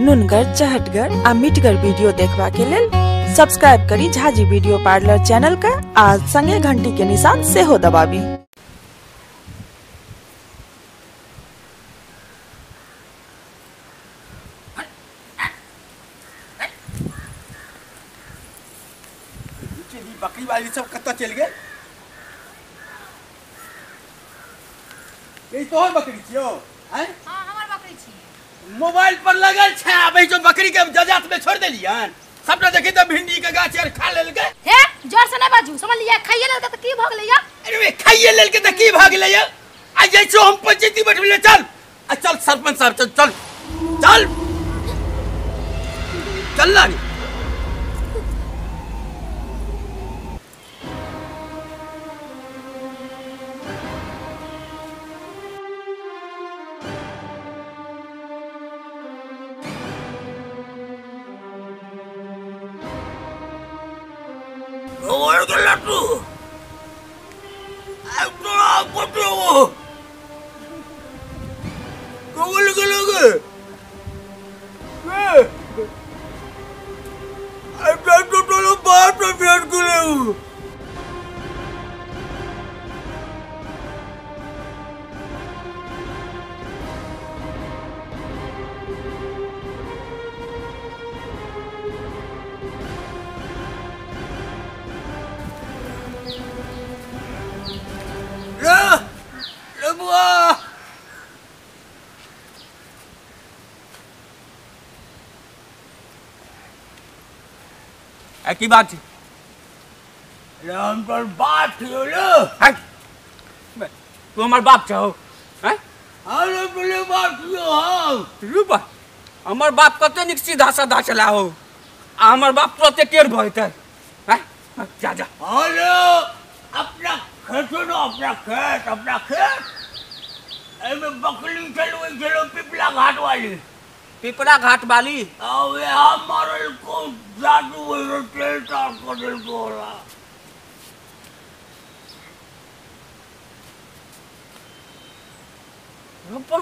नुनगर, चहटगर आ मिठगर वीडियो देखबा के लेल सब्सक्राइब करी झाजी वीडियो पार्लर चैनल का आ संगे घंटी के निशान सेहो दबाबी। बकरी वाली सब कत्ता चल गए? ये तोहर बकरी छियो हैं? हां, हमर बकरी छी। मोबाइल पर लगल छै आबै जो बकरी के जजात में छोड़ देलियन, सबटा देखी त भिंडी के गाछ आर खा लेलकै। हे, जोर से नै बाजू, समझ लिया खाइए लेलकै त की भ गेलै या? अरे खाइए लेलकै त की भ गेलै या? आ जाइ छौ हम पंचायती बैठबै, चल आ चल सरपंच साहब, चल चल चल चल ना। की बात है? हम पर बाप थियो लो। तू हमार बाप छहो हैं? अरे बोले बाप थियो हम। रुपा हमर बाप कते निक सीधा साधा चला हो आ हमर बाप तुरते टेढ़ भ जेतै हैं? जा जा। अरे अपना खेत नो, अपना खेत, अपना खेत एमे बकरी चलवे चलो पिपला घाट वाली, पिपरा घाट वाली अवे हमारे को जादू वो तेल तार को दिल को रुपा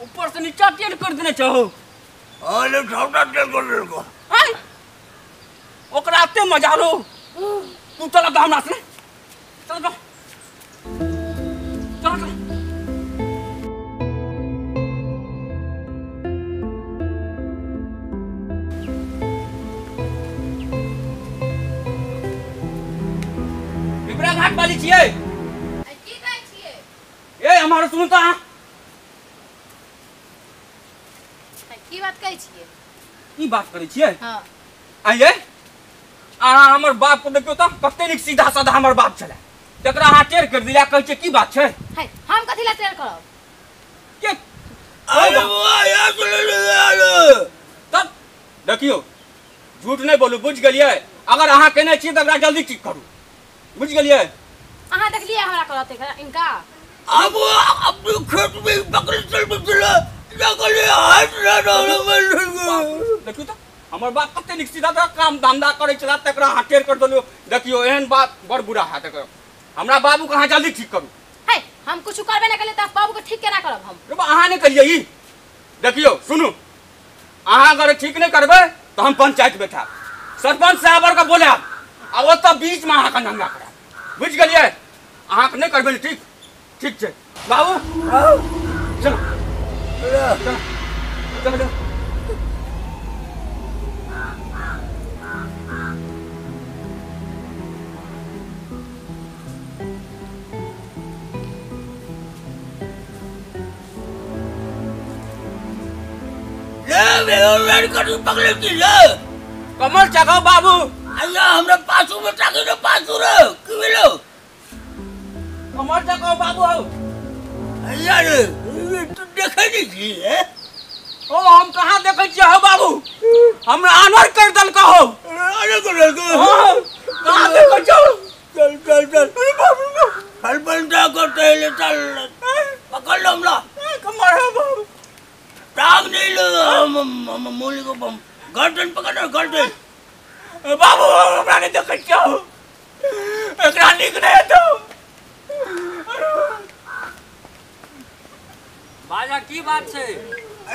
ऊपर से नीचा तेल कर देने चाहो। अरे छोटा तेल कर दिल को हैं ओकरा आते मजा लो। तू चला दा हमरा से, चल जा चल चल। पिपरा घाट वाली छियै की कहै छियै? ए हमारो सुन त की बात कहै छियै? की बात करै छियै? हां आइए अहाँ हमर बाप को देखियौ त कते नीक सीधा साधा हमर बाप छलै, तकरा अहाँ टेढ़ कर दिया, कहै छै की बात छै? है, हम कथि ला टेढ़ करब? के अरे तब देखियौ झूठ नहीं बोलू, बुझ गेलियै? अगर अहाँ केने छियै त एकरा जल्दी ठीक करू, बुझ गेलियै? अहाँ देखलियै हमरा करत इनका? अब अपने खेत में बकरी चल चले लगले हाथ ना देखियौ त हमर बाप कते नीक सीधा था काम धंधा करै छला, तकरा अहाँ टेढ़ कर देलियौ। देखियौ एहन बात बड़ बुरा हैत, हमरा बाबू के अहाँ जल्दी ठीक करू। है, हम कुछ करबे नै केलियै त बाबू के ठीक केना करब हम? रे अहाँ नै करियै ई। देखियौ सुनू, अहाँ अगर ठीक नै करबै त हम पंचायत बैठाब, सरपंच साहब आर के बोलायब आ ओतऽ बीच में अहाँके नंगा करायब, बुझि गेलियै? अहाँके नै करबै ठीक? ठीक छै बाबू, चलो चलो चलो। कमल चगाओ बाबू। अय्या हमरा पाछू में टाकी रे, पाछू रे की भेलो? कमल चगाओ बाबू। हो अय्या रे तू देखै नै छी? ओ हम कहाँ देखै छियै हो बाबू, हमरा आनर कर देलको हो। आनर कर देलको? हां, कहाँ देखै छौ? चल चल चल बाबू, सरपंच को चल चल पकड़ लो हमरा। कमर है बाबू, टांग नहीं लो मूली को, गर्दन पकड़, गर्दन। बाबू हमरा नहीं देखै छियौ, एकरा नीक नहि हेतौ। बाजा की बात छै?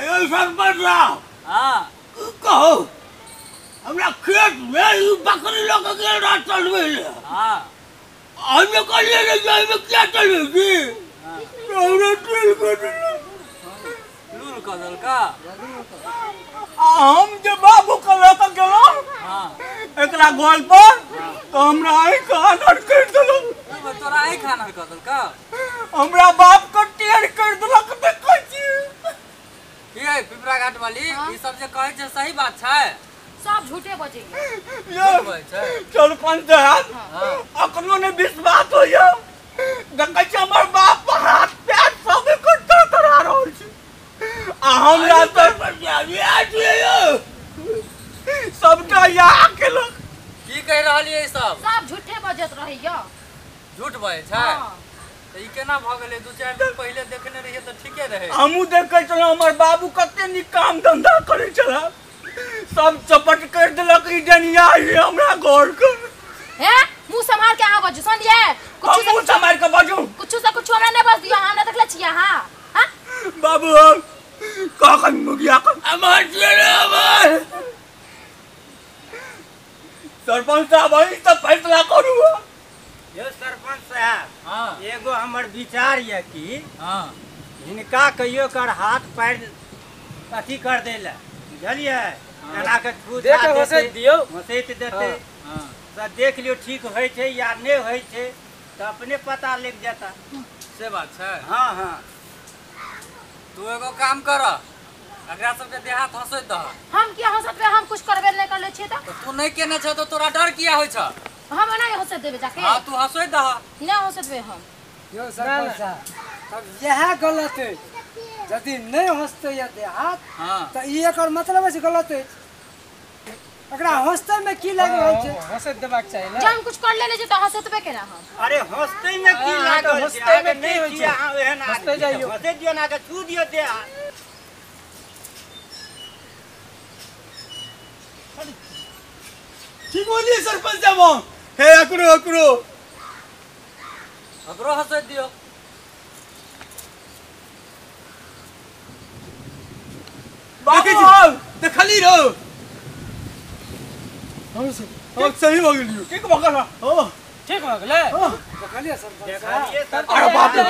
अयो सरपंच साहब। हां कहो, हमरा खेत में ई बकरी लऽ के गेल रह चलबै ले। हां हमे कहलियै रे जे एहिमे किया चलबै छी, हमरा टेल कऽ देलक। लूल कऽ देलका? आ हम जे बाबू के लऽ के गेलहुँ हां एकरा घर पर, तऽ हमरा आँखि आनर करि देलक। तोरा आँखि आनर कऽ देलका? हमरा बाप के टेढ़ करि देलक। देखै छी की है पिपरा घाट वाली, ई सब जे कहै छै सही बात छै? सब झूठे बजै छै। सरपंच साहब अखनो नहि विश्वास होइया। देखै छी हमर बाप हाथ पैर सब एकर तड़तड़ा रहल छै आ हमरा तऽ सबटा या केलक। की कहि रहलियै? सब सब झूठे बजैत रहैया। झूठ बजै छै? तऽ ई केना भऽ गेलै? 2-4 दिन पहिले देखने रहियै तऽ ठीके रहै। हमहूँ देखै छलहुँ हमर बाबू कते नीक काम धंधा करै छला, सब चपट करि देलक ई डनिया हमरा घर के। हे मुंह संभाल के अहाँ बजू, सुनलियै? कुछ मुंह संभाल के बजू, कुछ से कुछ हमरा नहि बज दियौ। हमरा देखले छियै अहाँ? हां बाबू कखन मुगिया अमर हमर। सरपंच साहब अहीं तऽ फैसला करू। यो सरपंच साहब, हां एगो हमर विचार यऽ कि हां हिनका कहियो कर हाथ पैर अथी कर देला, बुझलियै? एना के छू देख दियौ, घसैत देतै। तऽ देख लियौ ठीक होइ छै या नहि होइ छै, तऽ अपने पता लागि जेता। से बात छै? हाँ हाँ तू एगो काम कर, एकरा सबके देहात हंसैत दह। हम किया हंसतबै? हम कुछ करबे नहि करले छियै। तऽ तू नहि केने छ तऽ तोरा डर किया होइ छ? हम नहि हंसैत देबै जाके। हां तू हंसैत दह। नहि हंसतबै हम। यो सरपंच साहब तब इएह गलत अछि। यदि नहि हंसतै या देहात तऽ ई एकर मतलब अछि गलत अछि। एकरा हंसतै में की लागि रहल छै? हंसैत देबाक चाही ने। जब हम कुछ कर लेले छी तऽ हंसतबै केना हम? अरे हंसतै में की लागल छै? हंसतै में की होइ छै? अहाँ एहन हंसतै जाइयो, हंसैत दियौ ना के छू दियौ देहात। ठीक बोलिए सरपंच साहब। हे अकरो अकरो अकरो हंसैत दियौ। बाबू देखली रहो हम सही हो गेलियो। ठीक भऽ गेल? हां ठीक भऽ गेलै। देखलियै सरपंच साहब? अरे बाप रे,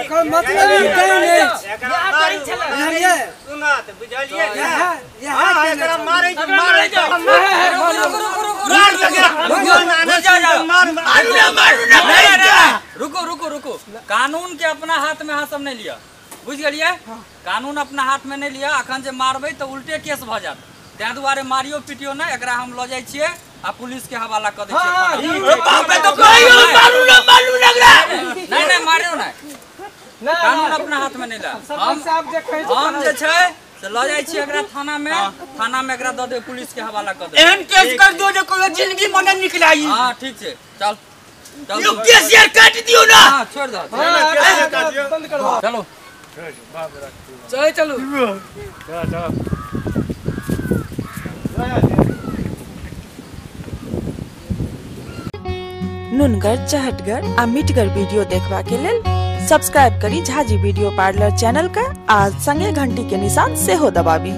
एकर मतलब ई नहि अछि। एकरा मारू, बुझलियै? सुनत, बुझलियै? इएह एकरा मारै मारै रुको रुको रुको, कानून के अपना हाथ में अहाँ सब नहीं लिया, बुझ गेलियै? कानून अपना हाथ में नहीं लिया। अखन जे मारबै तऽ उल्टे केस भऽ जायत, ताहि दुआरे मारियो पिटियो नहि। एकरा हम लऽ जाइ छियै आ पुलिस के हवाला कऽ दै छियै। नहि नहि मारियो नहि, कानून अपना हाथ में नहीं ला। हम जे छै से लऽ जाइ छियै एकरा थाना में, थाना में एकरा दऽ देबै, पुलिस के हवाला कऽ देबै। एहन केस कर दियौ जे कोनो जिंदगी में नहि निकलाई। हां ठीक छै, चल चल यो केस यार काट दियौ ना। हां छोड़ दो, बंद करवा। चलो चलो चलो चलो। नुनगर चहटगर आ मिठगर वीडियो देखबा के लेल सब्सक्राइब करी झाजी वीडियो पार्लर चैनल के आ संगे घंटी के निशान सेहो दबाबी।